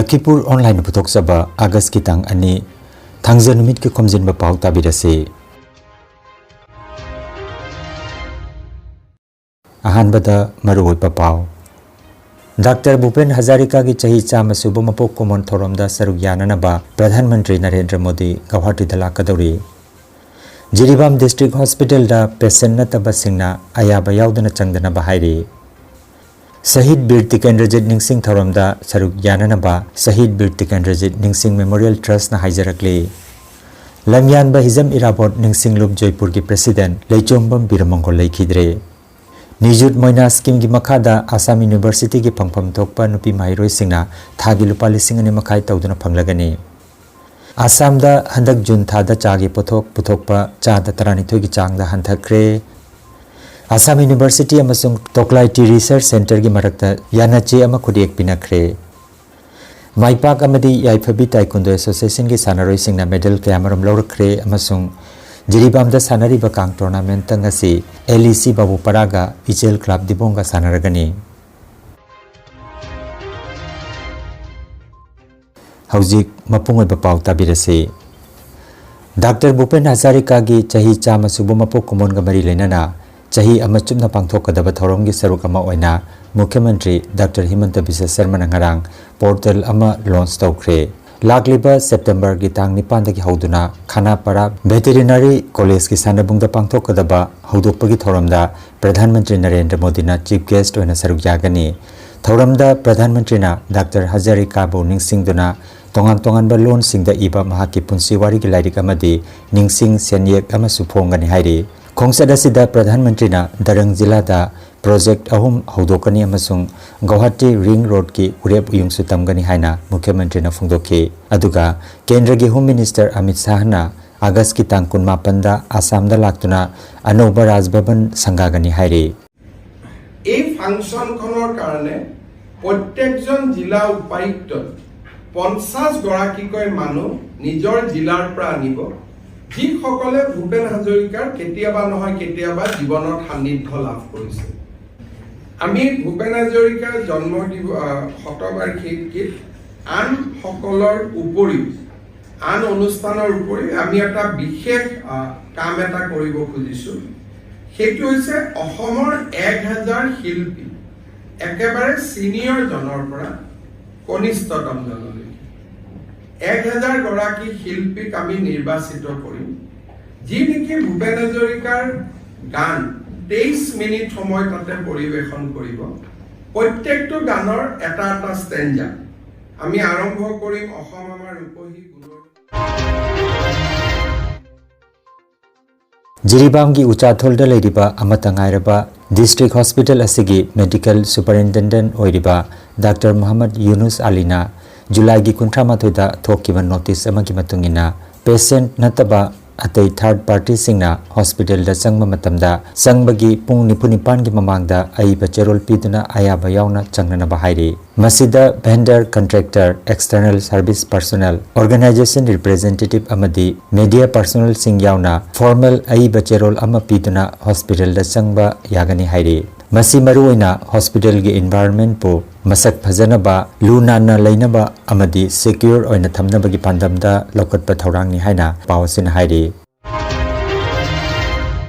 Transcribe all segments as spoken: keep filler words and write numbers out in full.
ꯂꯈꯤꯄꯨꯔ ꯑꯣꯟꯂꯥꯏꯟꯅ ꯄꯨꯊꯣꯛꯆꯕ ꯑꯥꯒꯁꯀꯤ ꯇꯥꯡ ꯑꯅꯤ, ꯊꯥꯡꯖ ꯅꯨꯃꯤꯠꯀꯤ ꯈꯣꯝꯖꯤꯟꯕ ꯄꯥꯎ ꯇꯥꯕꯤꯔꯁꯤ꯫ ꯑꯍꯥꯟꯕꯗ ꯃꯔꯨꯑꯣꯏꯕ ꯄꯥꯎ꯫ ꯗꯥꯛꯇꯔ ꯚꯨꯄꯦꯟ ꯍꯖꯥꯔꯤꯀꯥꯒꯤ ꯆꯍꯤ ꯆꯥꯝꯃ ꯁꯨꯕ ꯃꯄꯣꯛ ꯀꯨꯝꯑꯣꯟ ꯊꯧꯔꯝꯗ ꯁꯔꯨꯛ ꯌꯥꯅꯅꯕ ꯄ꯭ꯔꯙꯥꯟ ꯃꯟꯇ꯭ꯔꯤ ꯅꯔꯦꯟꯗ꯭ꯔ ꯃꯣꯗꯤ ꯒꯧꯍꯥꯇꯤꯗ ꯂꯥꯛꯀꯗꯧꯔꯤ꯫ ꯖꯤꯔꯤꯕꯥꯝ ꯗꯤꯁꯇ꯭ꯔꯤꯛ ꯍꯣꯁꯄꯤꯇꯥꯜꯗ ꯄꯦꯁꯦꯟ ꯅꯠꯇꯕꯁꯤꯡꯅ ꯑꯌꯥꯕ ꯌꯥꯎꯗꯅ ꯆꯪꯗꯅꯕ ꯍꯥꯏꯔꯤ꯫ ꯁꯍꯤꯗ ꯕꯤꯔ ꯇꯤꯀꯦꯟꯗ꯭ꯔꯖꯤꯠ ꯅꯤꯡꯁꯤꯡ ꯊꯧꯔꯝꯗ ꯁꯔꯨꯛ ꯌꯥꯅꯅꯕ ꯁꯍꯤꯗ ꯕꯤꯔ ꯇꯤꯀꯦꯟꯗ꯭ꯔꯖꯤꯠ ꯅꯤꯡꯁꯤꯡ ꯃꯦꯃꯣꯔꯤꯌꯦꯜ ꯇ꯭ꯔꯁꯅ ꯍꯥꯏꯖꯔꯛꯂꯤ꯫ ꯂꯝꯌꯥꯟꯕ ꯍꯤꯖꯝ ꯏꯔꯥꯕꯣꯠ ꯅꯤꯡꯁꯤꯡ ꯂꯨꯞ ꯖꯣꯏꯄꯨꯔꯒꯤ ꯄ꯭ꯔꯦꯁꯤꯗꯦꯟꯠ ꯂꯩꯆꯣꯝꯕꯝ ꯕꯤꯔꯃꯪꯒꯣꯜ ꯂꯩꯈꯤꯗ꯭ꯔꯦ꯫ ꯅꯤꯖꯨꯠ ꯃꯣꯏꯅꯥ ꯁ꯭ꯀꯤꯝꯒꯤ ꯃꯈꯥꯗ ꯑꯁꯥꯝ ꯌꯨꯅꯤꯚꯔꯁꯤꯇꯤꯒꯤ ꯐꯪꯐꯝ ꯊꯣꯛꯄ ꯅꯨꯄꯤ ꯃꯍꯩꯔꯣꯏꯁꯤꯡꯅ ꯊꯥꯒꯤ ꯂꯨꯄꯥ ꯂꯤꯁꯤꯡ ꯑꯅꯤ ꯃꯈꯥꯏ ꯇꯧꯗꯨꯅ ꯐꯪꯂꯒꯅꯤ꯫ ꯑꯁꯥꯝꯗ ꯍꯟꯗꯛ ꯖꯨꯟ ꯊꯥꯗ ꯆꯥꯒꯤ ꯄꯣꯠꯊꯣꯛ ꯄꯨꯊꯣꯛꯄ ꯆꯥꯗ ꯇꯔꯥꯅꯤꯊꯣꯏꯒꯤ ꯆꯥꯡꯗ ꯍꯟꯊꯈ꯭ꯔꯦ꯫ ꯑꯁꯥꯝ ꯌꯨꯅꯤꯚꯔꯁꯤꯇꯤ ꯑꯃꯁꯨꯡ ꯇꯣꯀ꯭ꯂꯥꯏ ꯇꯤ ꯔꯤꯁꯔꯆ ꯁꯦꯟꯇꯔꯒꯤ ꯃꯔꯛꯇ ꯌꯥꯅꯆꯦ ꯑꯃ ꯈꯨꯠꯌꯦꯛ ꯄꯤꯅꯈ꯭ꯔꯦ꯫ ꯃꯥꯏꯄꯥꯛ ꯑꯃꯗꯤ ꯌꯥꯏꯐꯕꯤ ꯇꯥꯏꯀꯨꯟꯗꯣ ꯑꯦꯁꯣꯁꯤꯌꯦꯁꯟꯒꯤ ꯁꯥꯟꯅꯔꯣꯏꯁꯤꯡꯅ ꯃꯦꯗꯜ ꯀꯌꯥꯃꯔꯨꯝ ꯂꯧꯔꯛꯈ꯭ꯔꯦ ꯑꯃꯁꯨꯡ ꯖꯤꯔꯤꯕꯥꯝꯗ ꯁꯥꯟꯅꯔꯤꯕ ꯀꯥꯡ ꯇꯣꯔꯅꯥꯃꯦꯟꯠꯇ ꯉꯁꯤ ꯑꯦꯜ ꯏ ꯁꯤ ꯕꯥꯕꯨꯄꯥꯔꯥꯒ ꯏꯆꯦꯜ ꯀ꯭ꯂꯕ ꯗꯤꯕꯣꯡꯒ ꯁꯥꯟꯅꯔꯒꯅꯤ꯫ ꯍꯧꯖꯤꯛ ꯃꯄꯨꯡ ꯑꯣꯏꯕ ꯄꯥꯎ ꯇꯥꯕꯤꯔꯁꯤ꯫ ꯗꯥꯛꯇꯔ ꯚꯨꯄꯦꯟ ꯍꯖꯥꯔꯤꯀꯥꯒꯤ ꯆꯍꯤ ꯆꯥꯝꯃ ꯁꯨꯕ ꯃꯄꯣꯛ ꯀꯨꯝꯑꯣꯟꯒ ꯃꯔꯤ ꯂꯩꯅꯅ ꯆꯍꯤ ꯑꯃ ꯆꯨꯞꯅ ꯄꯥꯡꯊꯣꯛꯀꯗꯕ ꯊꯧꯔꯝꯒꯤ ꯁꯔꯨꯛ ꯑꯃ ꯑꯣꯏꯅ ꯃꯨꯈ꯭ꯌ ꯃꯟꯇ꯭ꯔꯤ ꯗꯥꯛꯇꯔ ꯍꯤꯃꯟꯇ ꯕꯤꯁ꯭ꯋ ꯁꯔꯃꯅ ꯉꯔꯥꯡ ꯄꯣꯔꯇꯦꯜ ꯑꯃ ꯂꯣꯟꯆ ꯇꯧꯈ꯭ꯔꯦ꯫ ꯂꯥꯛꯂꯤꯕ ꯁꯦꯞꯇꯦꯝꯕꯔꯒꯤ ꯇꯥꯡ ꯅꯤꯄꯥꯟꯗꯒꯤ ꯍꯧꯗꯨꯅ ꯈꯥꯅꯥꯄꯥꯔꯥ ꯚꯦꯇꯦꯔꯤꯅꯔꯤ ꯀꯣꯂꯦꯖꯀꯤ ꯁꯥꯟꯅꯕꯨꯡꯗ ꯄꯥꯡꯊꯣꯛꯀꯗꯕ ꯍꯧꯗꯣꯛꯄꯒꯤ ꯊꯧꯔꯝꯗ ꯄ꯭ꯔꯙꯥꯟ ꯃꯟꯇ꯭ꯔꯤ ꯅꯔꯦꯟꯗ꯭ꯔ ꯃꯣꯗꯤꯅ ꯆꯤꯐ ꯒꯦꯁ꯭ꯠ ꯑꯣꯏꯅ ꯁꯔꯨꯛ ꯌꯥꯒꯅꯤ꯫ ꯊꯧꯔꯝꯗ ꯄ꯭ꯔꯙꯥꯟ ꯃꯟꯇ꯭ꯔꯤꯅ ꯗꯥꯛꯇꯔ ꯍꯖꯥꯔꯤꯀꯥꯕꯨ ꯅꯤꯡꯁꯤꯡꯗꯨꯅ ꯇꯣꯉꯥꯟ ꯇꯣꯉꯥꯟꯕ ꯂꯣꯟꯁꯤꯡꯗ ꯏꯕ ꯃꯍꯥꯛꯀꯤ ꯄꯨꯟꯁꯤ ꯋꯥꯔꯤꯒꯤ ꯂꯥꯏꯔꯤꯛ ꯑꯃꯗꯤ ꯅꯤꯡꯁꯤꯡ ꯁꯦꯟꯌꯦꯛ ꯑꯃꯁꯨ ꯐꯣꯡꯒꯅꯤ ꯍꯥꯏꯔꯤ꯫ ꯈꯣꯡꯆꯠ ꯑꯁꯤꯗ ꯄ꯭ꯔꯙꯥꯟ ꯃꯟꯇ꯭ꯔꯤꯅ ꯗꯔꯪ ꯖꯤꯂꯥꯗ ꯄ꯭ꯔꯣꯖꯦꯛ ꯑꯍꯨꯝ ꯍꯧꯗꯣꯛꯀꯅꯤ ꯑꯃꯁꯨꯡ ꯒꯧꯍꯥꯇꯤ ꯔꯤꯡ ꯔꯣꯗꯀꯤ ꯎꯔꯦꯞ ꯎꯌꯨꯡꯁꯨ ꯇꯝꯒꯅꯤ ꯍꯥꯏꯅ ꯃꯨꯈ꯭ꯌ ꯃꯟꯇ꯭ꯔꯤꯅ ꯐꯣꯡꯗꯣꯛꯈꯤ꯫ ꯑꯗꯨꯒ ꯀꯦꯟꯗ꯭ꯔꯒꯤ ꯍꯣꯝ ꯃꯤꯅꯤꯁꯇꯔ ꯑꯃꯤꯠ ꯁꯥꯍꯅ ꯑꯥꯒꯁꯀꯤ ꯇꯥꯡ ꯀꯨꯟꯃꯥꯄꯟꯗ ꯑꯁꯥꯝꯗ ꯂꯥꯛꯇꯨꯅ ꯑꯅꯧꯕ ꯔꯥꯖ ꯚꯕꯟ ꯁꯪꯒꯥꯒꯅꯤ ꯍꯥꯏꯔꯤ꯫ এই ফাংচনখনৰ কাৰণে প্ৰত্যেকজন জিলা উপায়ুক্তই পঞ্চাশ গৰাকীকৈ মানুহ নিজৰ জিলাৰ পৰা আনিব, যিসকলে ভূপেন হাজৰিকাৰ কেতিয়াবা নহয় কেতিয়াবা জীৱনত সান্নিধ্য লাভ কৰিছে। আমি ভূপেন হাজৰিকাৰ জন্ম দিব আহ, শতবাৰ্ষিকীত আনসকলৰ উপৰিও, আন অনুষ্ঠানৰ উপৰিও আমি এটা বিশেষ আহ, কাম এটা কৰিব খুজিছো। সেইটো হৈছে অসমৰ এক হাজাৰ শিল্পী, একেবাৰে ছিনিয়ৰ জনৰ পৰা কনিষ্ঠতম জনলৈকে এক হাজাৰ গৰাকী শিল্পীক আমি নিৰ্বাচিত কৰিম, যি নেকি ভূপেন হাজৰিকাৰ গান তেইছ মিনিট সময় তাতে পৰিৱেশন কৰিব। প্ৰত্যেকটো গানৰ এটা এটা ষ্টেঞ্জা আমি আৰম্ভ কৰিম অসম আমাৰ ৰূপহী গুণৰ Jiribamgi Uchatholda ꯂꯩꯔꯤꯕ ꯑꯃꯠꯇ ꯉꯥꯏꯔꯕ district hospital ꯑꯁꯤꯒꯤ medical superintendent ꯑꯣꯏꯔꯤꯕ Doctor Muhammad Yunus Alina Julyꯒꯤ ꯀꯨꯟꯊ꯭ꯔꯥ ꯃꯥꯊꯣꯏꯗ ꯊꯣꯛꯈꯤꯕ notice ꯑꯃꯒꯤ ꯃꯇꯨꯡ ꯏꯟꯅ, patient ꯅꯠꯇꯕ ꯑꯇꯩ third partyꯁꯤꯡꯅ hospitalꯗ ꯆꯪꯕ ꯃꯇꯝꯗ ꯆꯪꯕꯒꯤ ꯄꯨꯡ ꯅꯤꯐꯨ ꯅꯤꯄꯥꯟꯒꯤ ꯃꯃꯥꯡꯗ ꯑꯏꯕ ꯆꯦꯔꯣꯜ ꯄꯤꯗꯨꯅ ꯑꯌꯥꯕ ꯌꯥꯎꯅ ꯆꯪꯅꯅꯕ ꯍꯥꯏꯔꯤ꯫ ꯃꯁꯤꯗ vendor, contractor, external service personnel, organization representative ꯑꯃꯗꯤ media personnelꯁꯤꯡ ꯌꯥꯎꯅ formal ꯑꯏꯕ ꯆꯦꯔꯣꯜ ꯑꯃ ꯄꯤꯗꯨꯅ hospitalꯗ ꯆꯪꯕ ꯌꯥꯒꯅꯤ ꯍꯥꯏꯔꯤ꯫ ꯃꯁꯤ ꯃꯔꯨꯑꯣꯏꯅ hospitalꯒꯤ environmentꯄꯨ ꯃꯁꯛ ꯐꯖꯅꯕ, ꯂꯨ ꯅꯥꯟꯅ ꯂꯩꯅꯕ ꯑꯃꯗꯤ secure ꯑꯣꯏꯅ ꯊꯝꯅꯕꯒꯤ ꯄꯥꯟꯗꯝꯗ ꯂꯧꯈꯠꯄ ꯊꯧꯔꯥꯡꯅꯤ ꯍꯥꯏꯅ ꯄꯥꯎ ꯑꯁꯤꯅ ꯍꯥꯏꯔꯤ꯫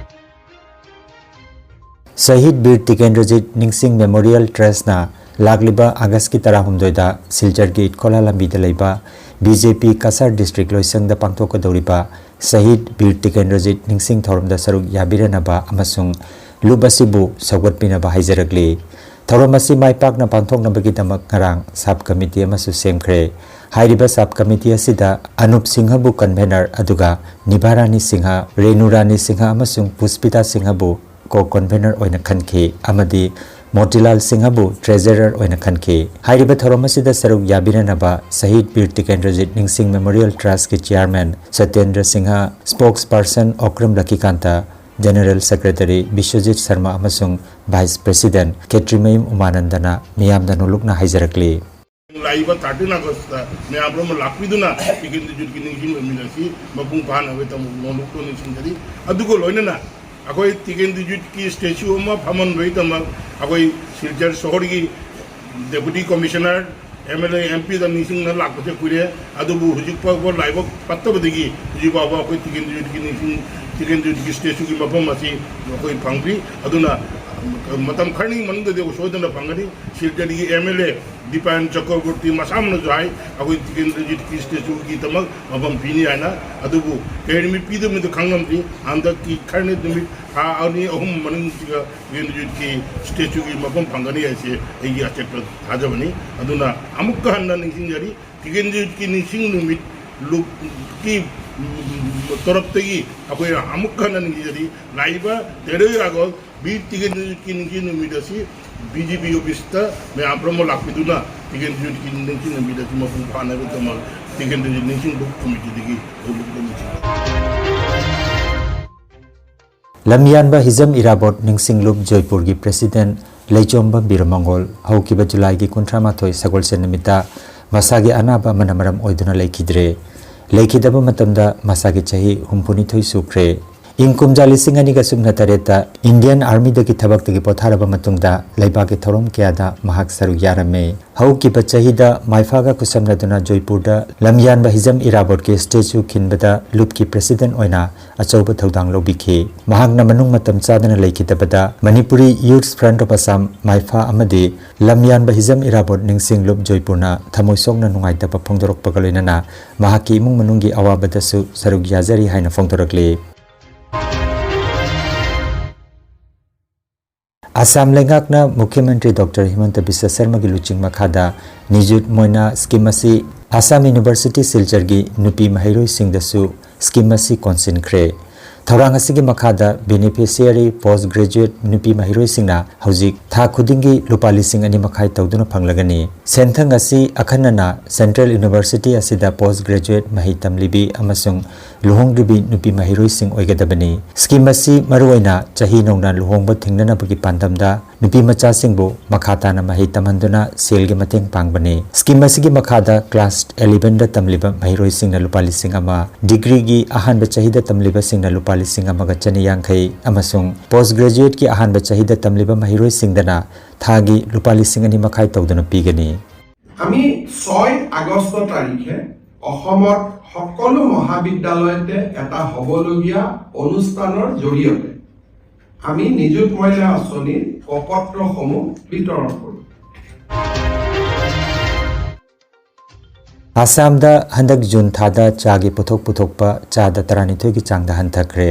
ꯁꯍꯤꯗ ꯕꯤꯔ ꯇꯤꯀꯦꯟꯗ꯭ꯔꯖꯤꯠ ꯅꯤꯡꯁꯤꯡ Memorial Trustꯅ ꯂꯥꯛꯂꯤꯕ ꯑꯥꯒꯁꯀꯤ ꯇꯔꯥꯍꯨꯝꯗꯣꯏꯗ ꯁꯤꯜꯆꯔꯒꯤ ꯏꯠꯈꯣꯂꯥ ꯂꯝꯕꯤꯗ ꯂꯩꯕ BJP ꯀꯁꯥꯔ district ꯂꯣꯏꯁꯪꯗ ꯄꯥꯡꯊꯣꯛꯀꯗꯧꯔꯤꯕ ꯁꯍꯤꯗ ꯕꯤꯔ ꯇꯤꯀꯦꯟꯗ꯭ꯔꯖꯤꯠ ꯅꯤꯡꯁꯤꯡ ꯊꯧꯔꯝꯗ ꯁꯔꯨꯛ ꯌꯥꯕꯤꯔꯅꯕ ꯑꯃꯁꯨꯡ ꯂꯨꯞ ꯑꯁꯤꯕꯨ ꯁꯧꯒꯠꯄꯤꯅꯕ ꯍꯥꯏꯖꯔꯛꯂꯤ꯫ ꯊꯧꯔꯝ ꯑꯁꯤ ꯃꯥꯏ ꯄꯥꯛꯅ ꯄꯥꯡꯊꯣꯛꯅꯕꯒꯤꯗꯃꯛ ꯉꯔꯥꯡ sub committee ꯑꯃꯁꯨ ꯁꯦꯝꯈ꯭ꯔꯦ꯫ ꯍꯥꯏꯔꯤꯕ sub committee ꯑꯁꯤꯗ ꯑꯅꯨꯞ ꯁꯤꯡꯍꯕꯨ convener ꯑꯗꯨꯒ ꯅꯤꯚꯥꯔꯥꯅꯤ ꯁꯤꯡꯍ, ꯔꯦꯅꯨ ꯔꯥꯅꯤ ꯁꯤꯡꯍ ꯑꯃꯁꯨꯡ ꯄꯨꯁꯄꯤꯇꯥ ꯁꯤꯡꯍꯕꯨ co-convener ꯑꯣꯏꯅ ꯈꯟꯈꯤ ꯑꯃꯗꯤ ꯃꯣꯇꯤꯂꯥꯜ ꯁꯤꯡꯍꯕꯨ treasurer ꯑꯣꯏꯅ ꯈꯟꯈꯤ꯫ ꯍꯥꯏꯔꯤꯕ ꯊꯧꯔꯝ ꯑꯁꯤꯗ ꯁꯔꯨꯛ ꯌꯥꯕꯤꯅꯅꯕ ꯁꯍꯤꯗ ꯕꯤꯔ ꯇꯤꯀꯦꯟꯗ꯭ꯔꯖꯤꯠ ꯅꯤꯡꯁꯤꯡ Memorial Trustꯀꯤ chairman ꯁꯇꯦꯟꯗ꯭ꯔ Singh, spokesperson Okram ꯂꯀꯤꯀꯥꯟꯇ, general secretary Biswajit Sharma ꯑꯃꯁꯨꯡ vice president ꯈꯦꯇ꯭ꯔꯤꯃꯌꯨꯝ ꯎꯃꯥꯅꯟꯗꯅ ꯃꯤꯌꯥꯝꯗ ꯅꯣꯂꯨꯛꯅ ꯍꯥꯏꯖꯔꯛꯂꯤ꯫ ꯂꯥꯛꯏꯕ thirteen Augustꯇ ꯃꯌꯥꯝ ꯄꯨꯝꯅꯃꯛ ꯂꯥꯛꯄꯤꯗꯨꯅ ꯇꯤꯀꯦꯟꯗ꯭ꯔꯖꯤꯠꯀꯤ ꯅꯤꯡꯁꯤꯡ ꯅꯨꯃꯤꯠ ꯑꯁꯤ ꯃꯄꯨꯡ ꯐꯥꯅꯕꯒꯤꯗꯃꯛ ꯅꯣꯂꯨꯛꯇꯣ ꯅꯤꯡꯁꯤꯡꯖꯔꯤ꯫ ꯑꯗꯨꯒ ꯂꯣꯏꯅꯅ ꯑꯩꯈꯣꯏ ꯇꯤꯀꯦꯟꯗ꯭ꯔꯖꯤꯠꯀꯤ statue ꯑꯃ ꯐꯝꯍꯟꯕꯒꯤꯗꯃꯛ ꯑꯩꯈꯣꯏ ꯁꯤꯜꯆꯔ ꯁꯍꯔꯒꯤ deputy commissioner M L A, M ꯄꯤꯗ ꯅꯤꯡꯁꯤꯡꯅ ꯂꯥꯛꯄꯁꯦ ꯀꯨꯏꯔꯦ, ꯑꯗꯨꯕꯨ ꯍꯧꯖꯤꯛ ꯐꯥꯎꯕ ꯂꯥꯏꯕꯛ ꯐꯠꯇꯕꯗꯒꯤ ꯍꯧꯖꯤꯛ ꯐꯥꯎꯕ ꯑꯩꯈꯣꯏ ꯇꯤꯀꯦꯟꯗ꯭ꯔꯖꯤꯠꯀꯤ ꯅꯤꯡꯁꯤꯡ, ꯇꯤꯀꯦꯟꯗ꯭ꯔꯖꯤꯠꯀꯤ ꯁ꯭ꯇꯦꯆꯨꯒꯤ ꯃꯐꯝ ꯑꯁꯤ ꯑꯩꯈꯣꯏ ꯐꯪꯗ꯭ꯔꯤ꯫ ꯑꯗꯨꯅ ꯃꯇꯝ ꯈꯔꯅꯤ ꯃꯅꯨꯡꯗꯗꯤ ꯑꯩꯈꯣꯏ ꯁꯣꯏꯗꯅ ꯐꯪꯒꯅꯤ꯫ ꯁꯤꯜꯆꯔꯒꯤ ꯑꯦꯝ ꯑꯦꯜ ꯑꯦ ꯗꯤꯄꯥꯌꯟ ꯆꯀ꯭ꯔꯕꯣꯔꯇꯤ ꯃꯁꯥꯃꯛꯅꯁꯨ ꯍꯥꯏ, ꯑꯩꯈꯣꯏ ꯇꯤꯀꯦꯟꯗ꯭ꯔꯖꯤꯠꯀꯤ ꯁ꯭ꯇꯦꯆꯨꯒꯤꯗꯃꯛ ꯃꯐꯝ ꯄꯤꯅꯤ ꯍꯥꯏꯅ꯫ ꯑꯗꯨꯕꯨ ꯀꯔꯤ ꯅꯨꯃꯤꯠ ꯄꯤꯗꯣꯏꯅꯣꯗꯤ ꯈꯪꯉꯝꯗ꯭ꯔꯤ꯫ ꯍꯟꯗꯛꯀꯤ ꯈꯔꯅꯤ, ꯅꯨꯃꯤꯠ ꯊꯥ ꯑꯅꯤ ꯑꯍꯨꯝ ꯃꯅꯨꯡꯁꯤꯗ ꯇꯤꯀꯦꯟꯗ꯭ꯔꯖꯤꯠꯀꯤ ꯁ꯭ꯇꯦꯆꯨꯒꯤ ꯃꯐꯝ ꯐꯪꯒꯅꯤ ꯍꯥꯏꯁꯦ ꯑꯩꯒꯤ ꯑꯆꯦꯠꯄ ꯊꯥꯖꯕꯅꯤ꯫ ꯑꯗꯨꯅ ꯑꯃꯨꯛꯀ ꯍꯟꯅ ꯅꯤꯡꯁꯤꯡꯖꯔꯤ, ꯇꯤꯀꯦꯟꯗ꯭ꯔꯖꯤꯠꯀꯤ ꯅꯤꯡꯁꯤꯡ ꯅꯨꯃꯤꯠ ꯂꯨꯞꯀꯤ ꯇꯔꯞꯇꯒꯤ ꯑꯩꯈꯣꯏꯅ ꯑꯃꯨꯛꯀ ꯍꯟꯅ ꯅꯤꯡꯁꯤꯡꯖꯔꯤ꯫ ꯂꯥꯛꯏꯕ ꯇꯦꯔꯣꯏ ꯑꯥꯒꯁ ꯕꯤꯔ ꯇꯤꯀꯦꯟꯗ꯭ꯔꯖꯤꯠꯀꯤ ꯅꯤꯡꯁꯤꯡ ꯅꯨꯃꯤꯠ ꯑꯁꯤ ꯕꯤ ꯖꯦ ꯄꯤ ꯑꯣꯐꯤꯁꯇ ꯃꯌꯥꯝ ꯄꯨꯝꯅꯃꯛ ꯂꯥꯛꯄꯤꯗꯨꯅ ꯇꯤꯀꯦꯟꯗ꯭ꯔꯖꯤꯠꯀꯤ ꯅꯤꯡꯁꯤꯡ ꯅꯨꯃꯤꯠ ꯑꯁꯤ ꯃꯄꯨꯡ ꯐꯥꯅꯕꯒꯤꯗꯃꯛ ꯇꯤꯀꯦꯟꯗ꯭ꯔꯖꯤꯠ ꯅꯤꯡꯁꯤꯡ ꯂꯨꯞ ꯀꯃꯤꯇꯤꯗꯒꯤ ꯍꯧꯗꯣꯛꯆꯔꯤ꯫ ꯂꯝꯌꯥꯟꯕ ꯍꯤꯖꯝ ꯏꯔꯥꯕꯣꯠ ꯅꯤꯡꯁꯤꯡ ꯂꯨꯞ ꯖꯣꯏꯄꯨꯔꯒꯤ ꯄ꯭ꯔꯦꯁꯤꯗꯦꯟꯠ ꯂꯩꯆꯣꯝꯕꯝ ꯕꯤꯔꯃꯪꯒꯣꯜ ꯍꯧꯈꯤꯕ ꯖꯨꯂꯥꯏꯒꯤ ꯀꯨꯟꯊ꯭ꯔꯥ ꯃꯥꯊꯣꯏ ꯁꯒꯣꯜꯁꯦꯟ ꯅꯨꯃꯤꯠꯇ ꯃꯁꯥꯒꯤ ꯑꯅꯥꯕ ꯑꯃꯅ ꯃꯔꯝ ꯑꯣꯏꯗꯨꯅ ꯂꯩꯈꯤꯗ꯭ꯔꯦ꯫ ꯂꯩꯈꯤꯗꯕ ꯃꯇꯝꯗ ꯃꯁꯥꯒꯤ ꯆꯍꯤ ꯍꯨꯝꯐꯨꯅꯤꯊꯣꯏ ꯁꯨꯈ꯭ꯔꯦ꯫ ꯏꯪ ꯀꯨꯝꯖꯥ ꯂꯤꯁꯤꯡ ꯑꯅꯤꯒ ꯁꯨꯞꯅ ꯇꯔꯦꯠꯇ ꯏꯟꯗꯤꯌꯟ ꯑꯥꯔꯃꯤꯗꯒꯤ ꯊꯕꯛꯇꯒꯤ ꯄꯣꯊꯥꯔꯕ ꯃꯇꯨꯡꯗ ꯂꯩꯕꯥꯛꯀꯤ ꯊꯧꯔꯝ ꯀꯌꯥꯗ ꯃꯍꯥꯛ ꯁꯔꯨꯛ ꯌꯥꯔꯝꯃꯤ꯫ ꯍꯧꯈꯤꯕ ꯆꯍꯤꯗ ꯃꯥꯏꯐꯥꯒ ꯈꯨꯠꯁꯝꯅꯗꯨꯅ ꯖꯣꯏꯄꯨꯔꯗ ꯂꯝꯌꯥꯟꯕ ꯍꯤꯖꯝ ꯏꯔꯥꯕꯣꯠꯀꯤ ꯁ꯭ꯇꯦꯆꯨ ꯈꯤꯟꯕꯗ ꯂꯨꯞꯀꯤ ꯄ꯭ꯔꯦꯁꯤꯗꯦꯟꯠ ꯑꯣꯏꯅ ꯑꯆꯧꯕ ꯊꯧꯗꯥꯡ ꯂꯧꯕꯤꯈꯤ꯫ ꯃꯍꯥꯛꯅ ꯃꯅꯨꯡ ꯃꯇꯝ ꯆꯥꯗꯅ ꯂꯩꯈꯤꯗꯕꯗ Manipuri youth front of Assam, ꯃꯥꯏꯐꯥ ꯑꯃꯗꯤ ꯂꯝꯌꯥꯟꯕ ꯍꯤꯖꯝ ꯏꯔꯥꯕꯣꯠ ꯅꯤꯡꯁꯤꯡ ꯂꯨꯞ ꯖꯣꯏꯄꯨꯔꯅ ꯊꯃꯣꯏ ꯁꯣꯛꯅ ꯅꯨꯡꯉꯥꯏꯇꯕ ꯐꯣꯡꯗꯣꯔꯛꯄꯒ ꯂꯣꯏꯅꯅ ꯃꯍꯥꯛꯀꯤ ꯏꯃꯨꯡ ꯃꯅꯨꯡꯒꯤ ꯑꯋꯥꯕꯗꯁꯨ ꯁꯔꯨꯛ ꯌꯥꯖꯔꯤ ꯍꯥꯏꯅ ꯐꯣꯡꯗꯣꯔꯛꯂꯤ꯫ ꯑꯁꯥꯝ ꯂꯩꯉꯥꯛꯅ ꯃꯨꯈ꯭ꯌ ꯃꯟꯇ꯭ꯔꯤ ꯗꯣꯛꯇꯔ ꯍꯤꯃꯟꯇ ꯕꯤꯁ꯭ꯋ ꯁꯔꯃꯒꯤ ꯂꯨꯆꯤꯡ ꯃꯈꯥꯗ ꯅꯤꯖꯨꯠ ꯃꯣꯏꯅꯥ ꯁ꯭ꯀꯤꯝ ꯑꯁꯤ ꯑꯁꯥꯝ ꯌꯨꯅꯤꯚꯔꯁꯤꯇꯤ ꯁꯤꯜꯆꯔꯒꯤ ꯅꯨꯄꯤ ꯃꯍꯩꯔꯣꯏꯁꯤꯡꯗꯁꯨ ꯁ꯭ꯀꯤꯝ ꯑꯁꯤ ꯀꯣꯟꯁꯤꯟꯈ꯭ꯔꯦ꯫ ꯊꯧꯔꯥꯡ ꯑꯁꯤꯒꯤ ꯃꯈꯥꯗ ꯕꯦꯅꯤꯐꯤꯁꯤꯌꯥꯔꯤ ꯄꯣꯁ ꯒ꯭ꯔꯦꯖꯨꯑꯦꯠ ꯅꯨꯄꯤ ꯃꯍꯩꯔꯣꯏꯁꯤꯡꯅ ꯍꯧꯖꯤꯛ ꯊꯥ ꯈꯨꯗꯤꯡꯒꯤ ꯂꯨꯄꯥ ꯂꯤꯁꯤꯡ ꯑꯅꯤ ꯃꯈꯥꯏ ꯇꯧꯗꯨꯅ ꯐꯪꯂꯒꯅꯤ꯫ ꯁꯦꯟꯊꯪ ꯑꯁꯤ ꯑꯈꯟꯅꯅ ꯁꯦꯟꯇ꯭ꯔꯦꯜ ꯌꯨꯅꯤꯚꯔꯁꯤꯇꯤ ꯑꯁꯤꯗ ꯄꯣꯁ ꯒ꯭ꯔꯦꯖꯨꯑꯦꯠ ꯃꯍꯩ ꯇꯝꯂꯤꯕꯤ ꯑꯃꯁꯨꯡ ꯂꯨꯍꯣꯡꯗ꯭ꯔꯤꯕꯤ ꯅꯨꯄꯤ ꯃꯍꯩꯔꯣꯏꯁꯤꯡ ꯑꯣꯏꯒꯗꯕꯅꯤ꯫ ꯁ꯭ꯀꯤꯝ ꯑꯁꯤ ꯃꯔꯨꯑꯣꯏꯅ ꯆꯍꯤ ꯅꯧꯅ ꯂꯨꯍꯣꯡꯕ ꯊꯤꯡꯅꯅꯕꯒꯤ ꯄꯥꯟꯗꯝꯗ ꯅꯨꯄꯤ ꯃꯆꯥꯁꯤꯡꯕꯨ ꯃꯈꯥ ꯇꯥꯅ ꯃꯍꯩ ꯇꯝꯍꯟꯗꯨꯅ ꯁꯦꯜꯒꯤ ꯃꯇꯦꯡ ꯄꯥꯡꯕꯅꯤ꯫ ꯁ꯭ꯀꯤꯝ ꯑꯁꯤꯒꯤ ꯃꯈꯥꯗ ꯀ꯭ꯂꯥꯁ ꯑꯦꯂꯦꯚꯦꯟꯗ ꯇꯝꯂꯤꯕ ꯃꯍꯩꯔꯣꯏꯁꯤꯡꯅ ꯂꯨꯄꯥ ꯂꯤꯁꯤꯡ ꯑꯃ, ꯗꯤꯒ꯭ꯔꯤꯒꯤ ꯑꯍꯥꯟꯕ ꯆꯍꯤꯗ ꯇꯝꯂꯤꯕꯁꯤꯡꯅ ꯂꯨꯄꯥ ꯂꯤꯁꯤꯡ ꯑꯃꯒ ꯆꯅꯤ ꯌꯥꯡꯈꯩ ꯑꯃꯁꯨꯡ ꯄꯣꯁ ꯒ꯭ꯔꯦꯖꯨꯑꯦꯠꯀꯤ ꯑꯍꯥꯟꯕ ꯆꯍꯤꯗ ꯇꯝꯂꯤꯕ ꯃꯍꯩꯔꯣꯏꯁꯤꯡꯗꯅ ꯊꯥꯒꯤ ꯂꯨꯄꯥ ꯂꯤꯁꯤꯡ ꯑꯅꯤ ꯃꯈꯥꯏ ꯇꯧꯗꯨꯅ ꯄꯤꯒꯅꯤ꯫ আমি ছয় আগষ্ট তাৰিখে অসমত সকলো মহাবিদ্যালয়তে এটা হ'বলগীয়া অনুষ্ঠানৰ জৰিয়তে আমি নিযুত মইনা আঁচনিৰ প্ৰপত্ৰসমূহ বিতৰণ কৰোঁ। ꯑꯁꯥꯝꯗ ꯍꯟꯗꯛ ꯖꯨꯟ ꯊꯥꯗ ꯆꯥꯒꯤ ꯄꯣꯠꯊꯣꯛ ꯄꯨꯊꯣꯛꯄ ꯆꯥꯗ ꯇꯔꯥꯅꯤꯊꯣꯏꯒꯤ ꯆꯥꯡꯗ ꯍꯟꯊꯈ꯭ꯔꯦ꯫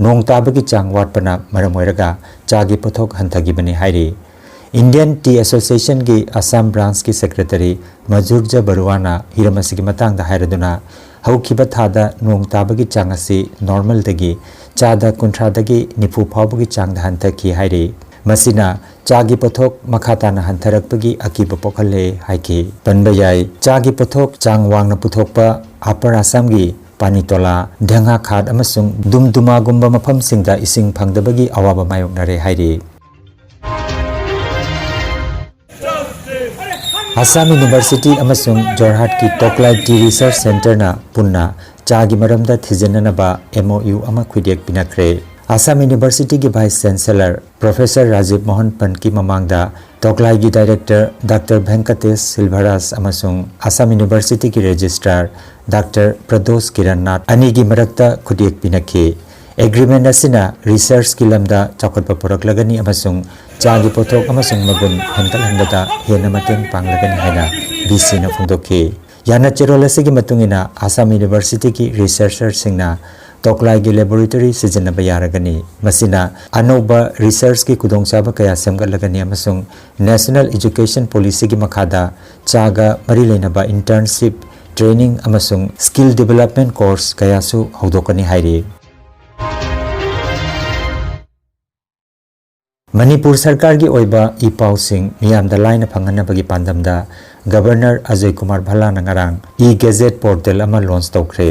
ꯅꯣꯡ ꯇꯥꯕꯒꯤ ꯆꯥꯡ ꯋꯥꯠꯄꯅ ꯃꯔꯝ ꯑꯣꯏꯔꯒ ꯆꯥꯒꯤ ꯄꯣꯠꯊꯣꯛ ꯍꯟꯊꯈꯤꯕꯅꯤ ꯍꯥꯏꯔꯤ꯫ ꯏꯟꯗꯤꯌꯟ ꯇꯤ ꯑꯦꯁꯣꯁꯤꯌꯦꯁꯟꯒꯤ ꯑꯁꯥꯝ ꯕ꯭ꯔꯥꯟꯁꯀꯤ ꯁꯦꯀ꯭ꯔꯦꯇꯔꯤ ꯃꯖꯨꯔꯖ ꯕꯔꯨꯋꯥꯅ ꯍꯤꯔꯝ ꯑꯁꯤꯒꯤ ꯃꯇꯥꯡꯗ ꯍꯥꯏꯔꯗꯨꯅ, ꯍꯧꯈꯤꯕ ꯊꯥꯗ ꯅꯣꯡ ꯇꯥꯕꯒꯤ ꯆꯥꯡ ꯑꯁꯤ ꯅꯣꯔꯃꯦꯜꯗꯒꯤ ꯆꯥꯗ ꯀꯨꯟꯊ꯭ꯔꯥꯗꯒꯤ ꯅꯤꯐꯨ ꯐꯥꯎꯕꯒꯤ ꯆꯥꯡꯗ ꯍꯟꯊꯈꯤ ꯍꯥꯏꯔꯤ꯫ ꯃꯁꯤꯅ ꯆꯥꯒꯤ ꯄꯣꯠꯊꯣꯛ ꯃꯈꯥ ꯇꯥꯅ ꯍꯟꯊꯔꯛꯄꯒꯤ ꯑꯀꯤꯕ ꯄꯣꯛꯍꯜꯂꯦ ꯍꯥꯏꯈꯤ꯫ ꯄꯟꯕ ꯌꯥꯏ, ꯆꯥꯒꯤ ꯄꯣꯠꯊꯣꯛ ꯆꯥꯡ ꯋꯥꯡꯅ ꯄꯨꯊꯣꯛꯄ ꯑꯄꯔ ꯑꯁꯥꯝꯒꯤ ꯄꯥꯅꯤꯇꯣꯂꯥ, ꯙꯦꯡꯍꯥꯈꯥꯠ ꯑꯃꯁꯨꯡ ꯗꯨꯝꯗꯨꯃꯥꯒꯨꯝꯕ ꯃꯐꯝꯁꯤꯡꯗ ꯏꯁꯤꯡ ꯐꯪꯗꯕꯒꯤ ꯑꯋꯥꯕ ꯃꯥꯌꯣꯛꯅꯔꯦ ꯍꯥꯏꯔꯤ꯫ ꯑꯁꯥꯝ ꯌꯨꯅꯤꯚꯔꯁꯤꯇꯤ ꯑꯃꯁꯨꯡ ꯖꯣꯔꯍꯥꯠꯀꯤ ꯇꯣꯀꯂꯥꯏ ꯇꯤ ꯔꯤꯁꯔꯆ ꯁꯦꯟꯇꯔꯅ ꯄꯨꯟꯅ ꯆꯥꯒꯤ ꯃꯔꯝꯗ ꯊꯤꯖꯤꯟꯅꯅꯕ ꯑꯦꯝ ꯑꯣ ꯌꯨ ꯑꯃ ꯈꯨꯗꯦꯛ ꯄꯤꯅꯈ꯭ꯔꯦ꯫ ꯑꯁꯥꯝ ꯌꯨꯅꯤꯚꯔꯁꯤꯇꯤꯒꯤ ꯚꯥꯏꯁ ꯆꯦꯟꯁꯦꯂꯔ ꯄ꯭ꯔꯣꯐꯦꯁꯔ ꯔꯥꯖꯤꯕ ꯃꯣꯍꯟ ꯄꯟꯠꯀꯤ ꯃꯃꯥꯡꯗ ꯇꯣꯀꯂꯥꯏꯒꯤ ꯗꯥꯏꯔꯦꯛꯇꯔ ꯗꯥꯛꯇꯔ ꯚꯦꯡꯀꯇꯦꯁ ꯁꯤꯜꯚꯔꯥꯖ ꯑꯃꯁꯨꯡ ꯑꯁꯥꯝ ꯌꯨꯅꯤꯚꯔꯁꯤꯇꯤꯒꯤ ꯔꯦꯖꯤꯁꯇ꯭ꯔꯥꯔ ꯗꯥꯛꯇꯔ ꯄ꯭ꯔꯗꯣꯁ ꯀꯤꯔꯟ ꯅꯥꯊ ꯑꯅꯤꯒꯤ ꯃꯔꯛꯇ ꯈꯨꯗꯦꯛ ꯄꯤꯅꯈꯤ꯫ ꯑꯦꯒ꯭ꯔꯤꯃꯦꯟ ꯑꯁꯤꯅ ꯔꯤꯁꯔꯆꯀꯤ ꯂꯝꯗ ꯆꯥꯎꯈꯠꯄ ꯄꯨꯔꯛꯂꯒꯅꯤ ꯑꯃꯁꯨꯡ ꯆꯥꯒꯤ ꯄꯣꯠꯊꯣꯛ ꯑꯃꯁꯨꯡ ꯃꯒꯨꯟ ꯍꯦꯟꯒꯠꯍꯟꯕꯗ ꯍꯦꯟꯅ ꯃꯇꯦꯡ ꯄꯥꯡꯂꯒꯅꯤ ꯍꯥꯏꯅ ꯚꯤ ꯁꯤꯅ ꯐꯣꯡꯗꯣꯛꯈꯤ꯫ ꯌꯥꯅꯆꯦꯔꯣꯜ ꯑꯁꯤꯒꯤ ꯃꯇꯨꯡ ꯏꯟꯅ ꯑꯁꯥꯝ ꯌꯨꯅꯤꯚꯔꯁꯤꯇꯤꯒꯤ ꯔꯤꯁꯔꯆꯔꯁꯤꯡꯅ ꯇꯣꯀꯂꯥꯏꯒꯤ ꯂꯦꯕꯣꯔꯦꯇꯣꯔꯤ ꯁꯤꯖꯤꯟꯅꯕ ꯌꯥꯔꯒꯅꯤ꯫ ꯃꯁꯤꯅ ꯑꯅꯧꯕ ꯔꯤꯁꯔꯆꯀꯤ ꯈꯨꯗꯣꯡꯆꯥꯕ ꯀꯌꯥ ꯁꯦꯝꯒꯠꯂꯒꯅꯤ ꯑꯃꯁꯨꯡ ꯅꯦꯁꯅꯦꯜ ꯏꯖꯨꯀꯦꯁꯟ ꯄꯣꯂꯤꯁꯤꯒꯤ ꯃꯈꯥꯗ ꯆꯥꯒ ꯃꯔꯤ ꯂꯩꯅꯕ ꯏꯟꯇꯔꯟꯁꯤꯞ, ꯇ꯭ꯔꯦꯅꯤꯡ ꯑꯃꯁꯨꯡ ꯁ꯭ꯀꯤꯜ ꯗꯤꯕꯦꯂꯞꯃꯦꯟ ꯀꯣꯔꯁ ꯀꯌꯥꯁꯨ ꯍꯧꯗꯣꯛꯀꯅꯤ ꯍꯥꯏꯔꯤ꯫ ꯃꯅꯤꯄꯨꯔ ꯁꯔꯀꯥꯔꯒꯤ ꯑꯣꯏꯕ ꯏ ꯄꯥꯎꯁꯤꯡ ꯃꯤꯌꯥꯝꯗ ꯂꯥꯏꯅ ꯐꯪꯍꯟꯅꯕꯒꯤ ꯄꯥꯟꯗꯝꯗ ꯒꯕꯔꯅꯔ ꯑꯖꯣꯏ ꯀꯨꯃꯥꯔ ꯚꯜꯂꯥꯅ ꯉꯔꯥꯡ ꯏ ꯒꯦꯖꯦꯠ ꯄꯣꯔꯇꯦꯜ ꯑꯃ ꯂꯣꯟꯆ ꯇꯧꯈ꯭ꯔꯦ꯫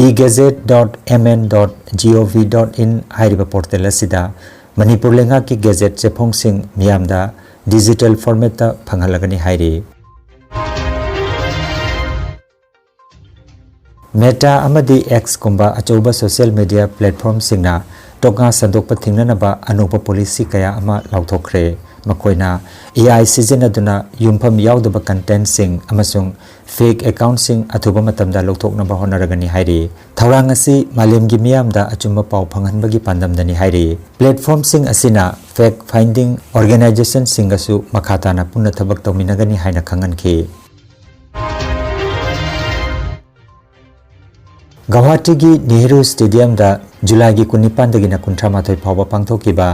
E gazette dot M N dot G O V dot in ꯍꯥꯏꯔꯤꯕ ꯄꯣꯔꯇꯦꯜ ꯑꯁꯤꯗ ꯃꯅꯤꯄꯨꯔ ꯂꯩꯉꯥꯛꯀꯤ ꯒꯦꯖꯦꯠ ꯆꯦꯐꯣꯡꯁꯤꯡ ꯃꯤꯌꯥꯝꯗ ꯗꯤꯖꯤꯇꯦꯜ ꯐꯣꯔꯃꯦꯠꯇ ꯐꯪꯍꯜꯂꯒꯅꯤ ꯍꯥꯏꯔꯤ꯫ ꯃꯦꯇꯥ ꯑꯃꯗꯤ ꯑꯦꯛꯁꯀꯨꯝꯕ ꯑꯆꯧꯕ ꯁꯣꯁꯤꯌꯦꯜ ꯃꯤꯗꯤꯌꯥ ꯄ꯭ꯂꯦꯠꯐꯣꯔꯝꯁꯤꯡꯅ ꯇꯣꯛꯉꯥ ꯁꯟꯗꯣꯛꯄ ꯊꯤꯡꯅꯅꯕ ꯑꯅꯧꯕ ꯄꯣꯂꯤꯁꯤ ꯀꯌꯥ ꯑꯃ ꯂꯥꯎꯊꯣꯛꯈ꯭ꯔꯦ꯫ ꯃꯈꯣꯏꯅ A I ꯁꯤꯖꯤꯟꯅꯗꯨꯅ ꯌꯨꯝꯐꯝ ꯌꯥꯎꯗꯕ contentꯁꯤꯡ ꯑꯃꯁꯨꯡ fake accountꯁꯤꯡ ꯑꯊꯨꯕ ꯃꯇꯝꯗ ꯂꯧꯊꯣꯛꯅꯕ ꯍꯣꯠꯅꯔꯒꯅꯤ ꯍꯥꯏꯔꯤ꯫ ꯊꯧꯔꯥꯡ ꯑꯁꯤ ꯃꯥꯂꯦꯝꯒꯤ ꯃꯤꯌꯥꯝꯗ ꯑꯆꯨꯝꯕ ꯄꯥꯎ ꯐꯪꯍꯟꯕꯒꯤ ꯄꯥꯟꯗꯝꯗꯅꯤ ꯍꯥꯏꯔꯤ꯫ Platformꯁꯤꯡ ꯑꯁꯤꯅ fact finding organizationꯁꯤꯡꯒꯁꯨ ꯃꯈꯥ ꯇꯥꯅ ꯄꯨꯟꯅ ꯊꯕꯛ ꯇꯧꯃꯤꯟꯅꯒꯅꯤ ꯍꯥꯏꯅ ꯈꯪꯍꯟꯈꯤ꯫ ꯒꯧꯍꯥꯇꯤꯒꯤ ꯅꯦꯍꯔꯨ ꯁ꯭ꯇꯦꯗꯤꯌꯝꯗ ꯖꯨꯂꯥꯏꯒꯤ ꯀꯨꯟꯅꯤꯄꯥꯟꯗꯒꯤꯅ ꯀꯨꯟꯊ꯭ꯔꯥꯃꯥꯊꯣꯏ ꯐꯥꯎꯕ ꯄꯥꯡꯊꯣꯛꯈꯤꯕ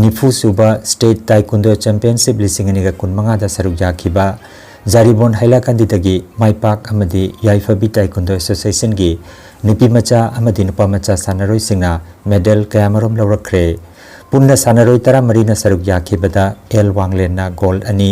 ꯅꯤꯐꯨ ꯁꯨꯕ State Taekwondo Championship ꯂꯤꯁꯤꯡ ꯑꯅꯤꯒ ꯀꯨꯟꯃꯉꯥꯗ ꯁꯔꯨꯛ ꯌꯥꯈꯤꯕ ꯖꯥꯔꯤꯕꯣꯟ ꯍꯥꯏꯂꯥꯀꯟꯗꯤꯗꯒꯤ ꯃꯥꯏ ꯄꯥꯛ ꯑꯃꯗꯤ ꯌꯥꯏꯐꯕꯤ Taekwondo Associationꯒꯤ ꯅꯨꯄꯤ ꯃꯆꯥ ꯑꯃꯗꯤ ꯅꯨꯄꯥ ꯃꯆꯥ ꯁꯥꯟꯅꯔꯣꯏꯁꯤꯡꯅ medal ꯀꯌꯥꯃꯔꯨꯝ ꯂꯧꯔꯛꯈ꯭ꯔꯦ꯫ ꯄꯨꯟꯅ ꯁꯥꯟꯅꯔꯣꯏ ꯇꯔꯥꯃꯔꯤꯅ ꯁꯔꯨꯛ ꯌꯥꯈꯤꯕꯗ ꯑꯦꯜ ꯋꯥꯡꯂꯦꯟꯅ gold ꯑꯅꯤ,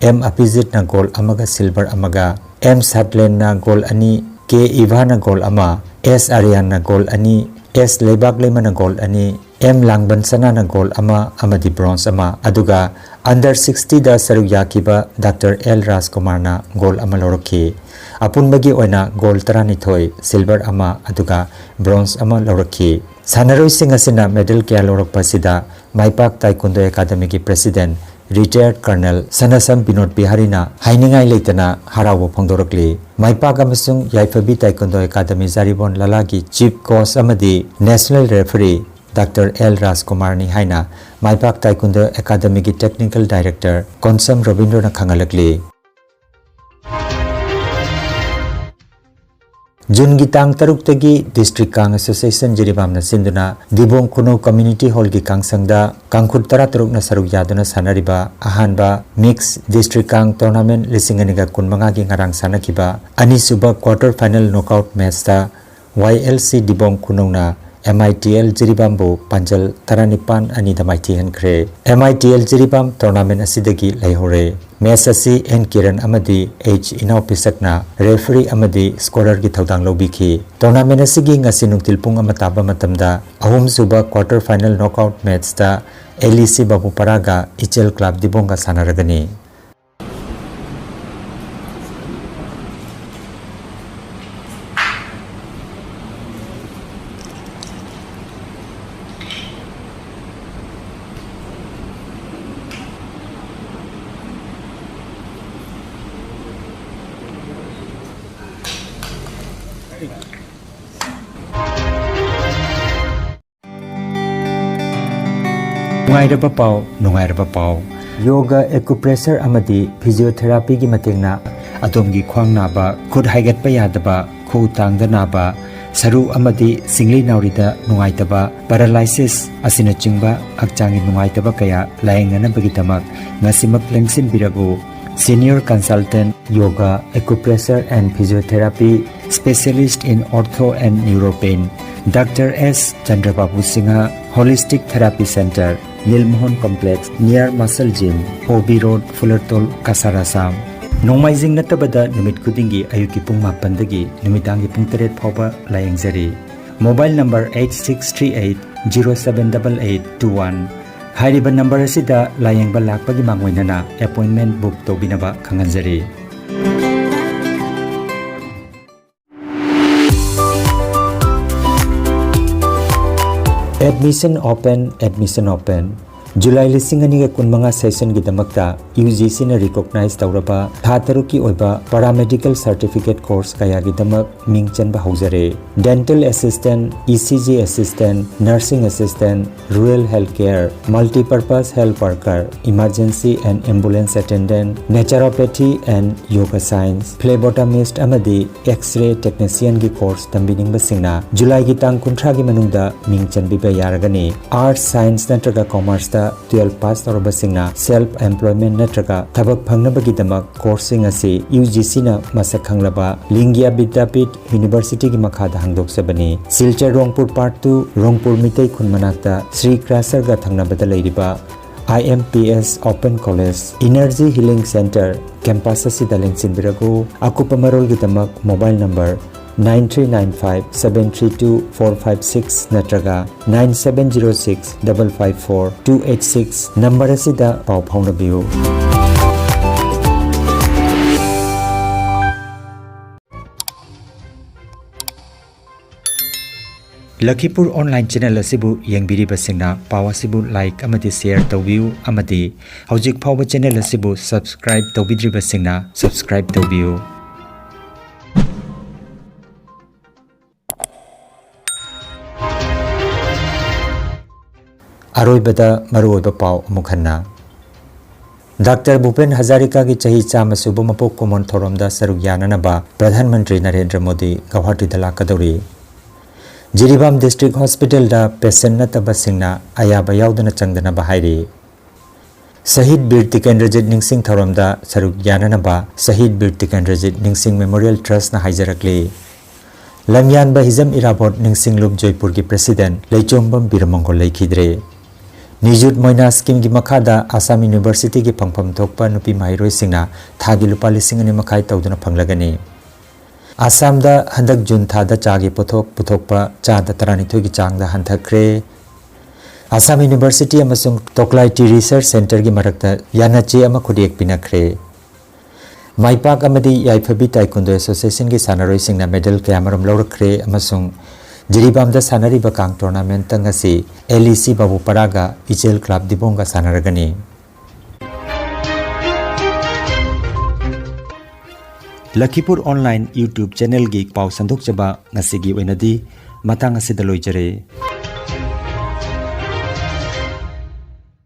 ꯑꯦꯝ ꯑꯕꯤꯖꯤꯠꯅ gold ꯑꯃꯒ silver ꯑꯃꯒ, ꯑꯦꯝ ꯁꯠꯂꯦꯟꯅ gold ꯑꯅꯤ, ꯀꯦ ꯏꯚꯥꯅ gold ꯑꯃ, ꯑꯦꯁ ꯑꯔꯤꯌꯥꯟꯅ gold ꯑꯅꯤ, ꯑꯦꯁ ꯂꯩꯕꯥꯛꯂꯩꯃꯅ gold ꯑꯅꯤ, ꯑꯦꯝ ꯂꯥꯡꯕꯟ ꯁꯅꯥꯅ gold ꯑꯃ ꯑꯃꯗꯤ bronze ꯑꯃ, ꯑꯗꯨꯒ under sixtyꯗ ꯁꯔꯨꯛ ꯌꯥꯈꯤꯕ ꯗꯥꯛꯇꯔ ꯑꯦꯜ ꯔꯥꯖꯀꯨꯃꯥꯔꯅ gold ꯑꯃ ꯂꯧꯔꯛꯈꯤ꯫ ꯑꯄꯨꯟꯕꯒꯤ ꯑꯣꯏꯅ gold ꯇꯔꯥꯅꯤꯊꯣꯏ, silver ꯑꯃ, ꯑꯗꯨꯒ bronze ꯑꯃ ꯂꯧꯔꯛꯈꯤ꯫ ꯁꯥꯟꯅꯔꯣꯏꯁꯤꯡ ꯑꯁꯤꯅ medal ꯀꯌꯥ ꯂꯧꯔꯛꯄ ꯑꯁꯤꯗ ꯃꯥꯏꯄꯥꯛ Taekwondo Academyꯒꯤ President Retired Colonel ꯁꯅꯥꯁꯝ Vinod ꯕꯤꯍꯥꯔꯤꯅ ꯍꯥꯏꯅꯤꯡꯉꯥꯏ ꯂꯩꯇꯅ ꯍꯔꯥꯎꯕ ꯐꯣꯡꯗꯣꯔꯛꯂꯤ꯫ ꯃꯥꯏꯄꯥꯛ ꯑꯃꯁꯨꯡ ꯌꯥꯏꯐꯕꯤ Taekwondo Academy ꯖꯥꯔꯤꯕꯣꯟ ꯂꯂꯥꯒꯤ Chief Coach ꯑꯃꯗꯤ National Referee ꯗꯥꯛꯇꯔ ꯑꯦꯜ ꯔꯥꯖꯀꯨꯃꯥꯔꯅꯤ ꯍꯥꯏꯅ ꯃꯥꯏꯄꯥꯛ Taekwondo Academyꯒꯤ Technical Director ꯀꯣꯟꯁꯝ ꯔꯕꯤꯟꯗ꯭ꯔꯣꯅ ꯈꯪꯍꯜꯂꯛꯂꯤ꯫ ꯖꯨꯟꯒꯤ ꯇꯥꯡ ꯇꯔꯨꯛꯇꯒꯤ District Kang Association ꯖꯤꯔꯤꯕꯥꯝꯅ ꯁꯤꯟꯗꯨꯅ ꯗꯤꯕꯣꯡ ꯈꯨꯅꯧ Community Hallꯒꯤ ꯀꯥꯡꯁꯪꯗ ꯀꯥꯡꯈꯨꯠ ꯇꯔꯥꯇꯔꯨꯛꯅ ꯁꯔꯨꯛ ꯌꯥꯗꯨꯅ ꯁꯥꯟꯅꯔꯤꯕ ꯑꯍꯥꯟꯕ Mix District Kang Tournament ꯂꯤꯁꯤꯡ ꯑꯅꯤꯒ ꯀꯨꯟꯃꯉꯥꯒꯤ ꯉꯔꯥꯡ ꯁꯥꯟꯅꯈꯤꯕ ꯑꯅꯤꯁꯨꯕ quarter final knockout matchꯇ Y L C ꯗꯤꯕꯣꯡ ꯈꯨꯅꯧꯅ M I T L ꯖꯤꯔꯤꯕꯥꯝꯕꯨ ꯄꯥꯟꯖꯜ ꯇꯔꯥꯅꯤꯄꯥꯟ ꯑꯅꯤꯗ ꯃꯥꯏꯊꯤꯍꯟꯈ꯭ꯔꯦ꯫ M I T L Jiribam tournament ꯑꯁꯤꯗꯒꯤ ꯂꯩꯍꯧꯔꯦ꯫ Match ꯑꯁꯤ ꯑꯦꯟ ꯀꯤꯔꯟ ꯑꯃꯗꯤ ꯑꯩꯆ ꯏꯅꯥꯎ ꯄꯤꯁꯛꯅ referee ꯑꯃꯗꯤ scorerꯒꯤ ꯊꯧꯗꯥꯡ ꯂꯧꯕꯤꯈꯤ꯫ Tournament ꯑꯁꯤꯒꯤ ꯉꯁꯤ ꯅꯨꯡꯊꯤꯜ ꯄꯨꯡ ꯑꯃ ꯇꯥꯕ ꯃꯇꯝꯗ ꯑꯍꯨꯝꯁꯨꯕ quarter final knockout matchꯇ L E C ꯕꯥꯕꯨꯄꯥꯔꯥꯒ ꯏꯆꯦꯜ Club ꯗꯤꯕꯣꯡꯒ ꯁꯥꯟꯅꯔꯒꯅꯤ꯫ ꯅꯨꯡꯉꯥꯏꯔꯕ ꯄꯥꯎ, ꯅꯨꯡꯉꯥꯏꯔꯕ ꯄꯥꯎ꯫ ꯌꯣꯒ, ꯑꯦꯀꯨꯄ꯭ꯔꯦꯁꯔ ꯑꯃꯗꯤ ꯐꯤꯖꯤꯑꯣꯊꯦꯔꯥꯄꯤꯒꯤ ꯃꯇꯦꯡꯅ ꯑꯗꯣꯝꯒꯤ ꯈ꯭ꯋꯥꯡ ꯅꯥꯕ, ꯈꯨꯠ ꯍꯥꯏꯒꯠꯄ ꯌꯥꯗꯕ, ꯈꯨꯎ ꯇꯥꯡꯗ ꯅꯥꯕ, ꯁꯔꯨ ꯑꯃꯗꯤ ꯁꯤꯡꯂꯤ ꯅꯥꯎꯔꯤꯗ ꯅꯨꯡꯉꯥꯏꯇꯕ, ꯄꯦꯔꯥꯂꯥꯏꯁꯤꯁ ꯑꯁꯤꯅꯆꯤꯡꯕ ꯍꯛꯆꯥꯡꯒꯤ ꯅꯨꯡꯉꯥꯏꯇꯕ ꯀꯌꯥ ꯂꯥꯌꯦꯡꯅꯅꯕꯒꯤꯗꯃꯛ ꯉꯁꯤꯃꯛ ꯂꯦꯡꯁꯤꯟꯕꯤꯔꯕꯨ꯫ Senior Consultant Yoga, Acupressure and Physiotherapy, Specialist in Ortho and Neuropain, Doctor S Chandrababu Singha, Holistic Therapy Center, Nilmohan Complex, near Muscle Gym, O B Road, Fulartol, Cachar, Assam. ꯅꯣꯡꯃꯥꯏꯖꯤꯡ ꯅꯠꯇꯕꯗ ꯅꯨꯃꯤꯠ ꯈꯨꯗꯤꯡꯒꯤ ꯑꯌꯨꯛꯀꯤ ꯄꯨꯡ ꯃꯥꯄꯟꯗꯒꯤ ꯅꯨꯃꯤꯗꯥꯡꯒꯤ ꯄꯨꯡ ꯇꯔꯦꯠ ꯐꯥꯎꯕ ꯂꯥꯌꯦꯡꯖꯔꯤ꯫ Mobile number eight six three eight zero seven double eight two one꯫ ꯍꯥꯏꯔꯤꯕ ꯅꯝꯕꯔ ꯑꯁꯤꯗ ꯂꯥꯌꯦꯡꯕ ꯂꯥꯛꯄꯒꯤ ꯃꯥꯡꯑꯣꯏꯅꯅ ꯑꯦꯄꯣꯏꯟꯃꯦꯟ ꯕꯨꯛ ꯇꯧꯕꯤꯅꯕ ꯈꯪꯍꯟꯖꯔꯤ꯫ Admission open, admission open꯫ July ꯂꯤꯁꯤꯡ ꯑꯅꯤꯒ ꯀꯨꯟꯃꯉꯥ ꯁꯦꯁꯟꯒꯤꯗꯃꯛꯇ ꯌꯨ ꯖꯤ ꯁꯤꯅ ꯔꯤꯀꯣꯛꯅꯥꯏꯖ ꯇꯧꯔꯕ ꯊꯥ ꯇꯔꯨꯛꯀꯤ ꯑꯣꯏꯕ ꯄꯦꯔꯥꯃꯦꯗꯤꯀꯦꯜ ꯁꯥꯔꯇꯤꯐꯤꯀꯦꯠ ꯀꯣꯔꯁ ꯀꯌꯥꯒꯤꯗꯃꯛ ꯃꯤꯡ ꯆꯟꯕ ꯍꯧꯖꯔꯦ꯫ Dental Assistant, E C G Assistant, Nursing Assistant, Rural Health Care, Multipurpose Health Worker, Emergency and Ambulance Attendant, Naturopathy and Yoga Science, Phlebotomist ꯑꯃꯗꯤ X-ray Technicianꯒꯤ ꯀꯣꯔꯁ ꯇꯝꯕꯤꯅꯤꯡꯕꯁꯤꯡꯅ ꯖꯨꯂꯥꯏꯒꯤ ꯇꯥꯡ ꯀꯨꯟꯊ꯭ꯔꯥꯒꯤ ꯃꯅꯨꯡꯗ ꯃꯤꯡ ꯆꯟꯕꯤꯕ ꯌꯥꯔꯒꯅꯤ꯫ ꯑꯥꯔꯠꯁ, ꯁꯥꯏꯟꯁ ꯅꯠꯇ꯭ꯔꯒ ꯀꯣꯃꯔꯁꯇ ꯇꯨꯌꯦꯜꯐ ꯄꯥꯁ ꯇꯧꯔꯕꯁꯤꯡꯅ ꯁꯦꯜꯐ ꯑꯦꯝꯄ꯭ꯂꯣꯏꯃꯦꯟ ꯅꯠꯇ꯭ꯔꯒ ꯊꯕꯛ ꯐꯪꯅꯕꯒꯤꯗꯃꯛ ꯀꯣꯔꯁꯁꯤꯡ ꯑꯁꯤ ꯌꯨ ꯖꯤ ꯁꯤꯅ ꯃꯁꯛ ꯈꯪꯂꯕ ꯂꯤꯡꯒ꯭ꯌꯥ ꯕꯤꯗ꯭ꯌꯥꯄꯤꯊ ꯌꯨꯅꯤꯚꯔꯁꯤꯇꯤꯒꯤ ꯃꯈꯥꯗ ꯍꯥꯡꯗꯣꯛꯆꯕꯅꯤ꯫ ꯁꯤꯜꯆꯔ ꯔꯣꯡꯄꯨꯔ ꯄꯥꯔꯠ ꯇꯨ, ꯔꯣꯡꯄꯨꯔ ꯃꯤꯇꯩ ꯈꯨꯟ ꯃꯅꯥꯛꯇ ꯁ꯭ꯔꯤ ꯀ꯭ꯔꯥꯁꯔꯒ ꯊꯪꯅꯕꯗ ꯂꯩꯔꯤꯕ I M P S Open College Energy Healing Center campus ꯑꯁꯤꯗ ꯂꯦꯡꯁꯤꯟꯕꯤꯔꯛꯎ꯫ ꯑꯀꯨꯞꯄ ꯃꯔꯣꯜꯒꯤꯗꯃꯛ mobile number nine three nine five seven three two four five six ꯅꯠꯇ꯭ꯔꯒ nine seven zero six double five four two eight six number ꯑꯁꯤꯗ ꯄꯥꯎ ꯐꯥꯎꯅꯕꯤꯌꯨ꯫ ꯂꯈꯤꯄꯨꯔ online channel ꯑꯁꯤꯕꯨ ꯌꯦꯡꯕꯤꯔꯤꯕꯁꯤꯡꯅ ꯄꯥꯎ ꯑꯁꯤꯕꯨ like ꯑꯃꯗꯤ share ꯇꯧꯕꯤꯌꯨ, ꯑꯃꯗꯤ ꯍꯧꯖꯤꯛ ꯐꯥꯎꯕ channel ꯑꯁꯤꯕꯨ subscribe ꯇꯧꯕꯤꯗ꯭ꯔꯤꯕꯁꯤꯡꯅ subscribe ꯇꯧꯕꯤꯌꯨ꯫ ꯑꯔꯣꯏꯕꯗ ꯃꯔꯨꯑꯣꯏꯕ ꯄꯥꯎ ꯑꯃꯨꯛ ꯍꯟꯅ꯫ ꯗꯥꯛꯇꯔ ꯚꯨꯄꯦꯟ ꯍꯖꯥꯔꯤꯀꯥꯒꯤ ꯆꯍꯤ ꯆꯥꯝꯃ ꯁꯨꯕ ꯃꯄꯣꯛ ꯀꯨꯝꯑꯣꯟ ꯊꯧꯔꯝꯗ ꯁꯔꯨꯛ ꯌꯥꯅꯅꯕ ꯄ꯭ꯔꯙꯥꯟ ꯃꯟꯇ꯭ꯔꯤ ꯅꯔꯦꯟꯗ꯭ꯔ ꯃꯣꯗꯤ ꯒꯧꯍꯥꯇꯤꯗ ꯂꯥꯛꯀꯗꯧꯔꯤ꯫ ꯖꯤꯔꯤꯕꯥꯝ ꯗꯤꯁꯇ꯭ꯔꯤꯛ ꯍꯣꯁꯄꯤꯇꯥꯜꯗ ꯄꯦꯁꯦꯟ ꯅꯠꯇꯕꯁꯤꯡꯅ ꯑꯌꯥꯕ ꯌꯥꯎꯗꯅ ꯆꯪꯗꯅꯕ ꯍꯥꯏꯔꯤ꯫ ꯁꯍꯤꯗ ꯕꯤꯔ ꯇꯤꯀꯦꯟꯗ꯭ꯔꯖꯤꯠ ꯅꯤꯡꯁꯤꯡ ꯊꯧꯔꯝꯗ ꯁꯔꯨꯛ ꯌꯥꯅꯅꯕ ꯁꯍꯤꯗ ꯕꯤꯔ ꯇꯤꯀꯦꯟꯗ꯭ꯔꯖꯤꯠ ꯅꯤꯡꯁꯤꯡ ꯃꯦꯃꯣꯔꯤꯌꯦꯜ ꯇ꯭ꯔꯁꯅ ꯍꯥꯏꯖꯔꯛꯂꯤ꯫ ꯂꯝꯌꯥꯟꯕ ꯍꯤꯖꯝ ꯏꯔꯥꯕꯣꯠ ꯅꯤꯡꯁꯤꯡꯂꯨꯞ ꯖꯣꯏꯄꯨꯔꯒꯤ ꯄ꯭ꯔꯦꯁꯤꯗꯦꯟꯠ ꯂꯩꯆꯣꯝꯕꯝ ꯕꯤꯔꯃꯪꯒꯣꯜ ꯂꯩꯈꯤꯗ꯭ꯔꯦ꯫ ꯅꯤꯖꯨꯠ ꯃꯣꯏꯅꯥ ꯁ꯭ꯀꯤꯝꯒꯤ ꯃꯈꯥꯗ ꯑꯁꯥꯝ ꯌꯨꯅꯤꯚꯔꯁꯤꯇꯤꯒꯤ ꯐꯪꯐꯝ ꯊꯣꯛꯄ ꯅꯨꯄꯤ ꯃꯍꯩꯔꯣꯏꯁꯤꯡꯅ ꯊꯥꯒꯤ ꯂꯨꯄꯥ ꯂꯤꯁꯤꯡ ꯑꯅꯤ ꯃꯈꯥꯏ ꯇꯧꯗꯨꯅ ꯐꯪꯂꯒꯅꯤ꯫ ꯑꯁꯥꯝꯗ ꯍꯟꯗꯛ ꯖꯨꯟ ꯊꯥꯗ ꯆꯥꯒꯤ ꯄꯣꯠꯊꯣꯛ ꯄꯨꯊꯣꯛꯄ ꯆꯥꯗ ꯇꯔꯥꯅꯤꯊꯣꯏꯒꯤ ꯆꯥꯡꯗ ꯍꯟꯊꯈ꯭ꯔꯦ꯫ ꯑꯁꯥꯝ ꯌꯨꯅꯤꯚꯔꯁꯤꯇꯤ ꯑꯃꯁꯨꯡ ꯇꯣꯀ꯭ꯂꯥꯏ ꯇꯤ ꯔꯤꯁꯔꯆ ꯁꯦꯟꯇꯔꯒꯤ ꯃꯔꯛꯇ ꯌꯥꯅꯆꯦ ꯑꯃ ꯈꯨꯠꯌꯦꯛ ꯄꯤꯅꯈ꯭ꯔꯦ꯫ ꯃꯥꯏꯄꯥꯛ ꯑꯃꯗꯤ ꯌꯥꯏꯐꯕꯤ ꯇꯥꯏꯀꯨꯟꯗꯣ ꯑꯦꯁꯣꯁꯤꯌꯦꯁꯟꯒꯤ ꯁꯥꯟꯅꯔꯣꯏꯁꯤꯡꯅ ꯃꯦꯗꯜ ꯀꯌꯥꯃꯔꯨꯝ ꯂꯧꯔꯛꯈ꯭ꯔꯦ ꯑꯃꯁꯨꯡ ꯖꯤꯔꯤꯕꯥꯝꯗ ꯁꯥꯟꯅꯔꯤꯕ ꯀꯥꯡ ꯇꯣꯔꯅꯥꯃꯦꯟꯠꯇ ꯉꯁꯤ ꯑꯦꯜ ꯏ ꯁꯤ ꯕꯥꯕꯨꯄꯥꯔꯥꯒ ꯏꯆꯦꯜ ꯀ꯭ꯂꯕ ꯗꯤꯕꯣꯡꯒ ꯁꯥꯟꯅꯔꯒꯅꯤ꯫ ꯂꯈꯤꯄꯨꯔ ꯑꯣꯟꯂꯥꯏꯟ YouTube ꯆꯦꯅꯦꯜꯒꯤ ꯄꯥꯎ ꯁꯟꯗꯣꯛꯆꯕ ꯉꯁꯤꯒꯤ ꯑꯣꯏꯅꯗꯤ ꯃꯇꯥꯡ ꯑꯁꯤꯗ ꯂꯣꯏꯖꯔꯦ꯫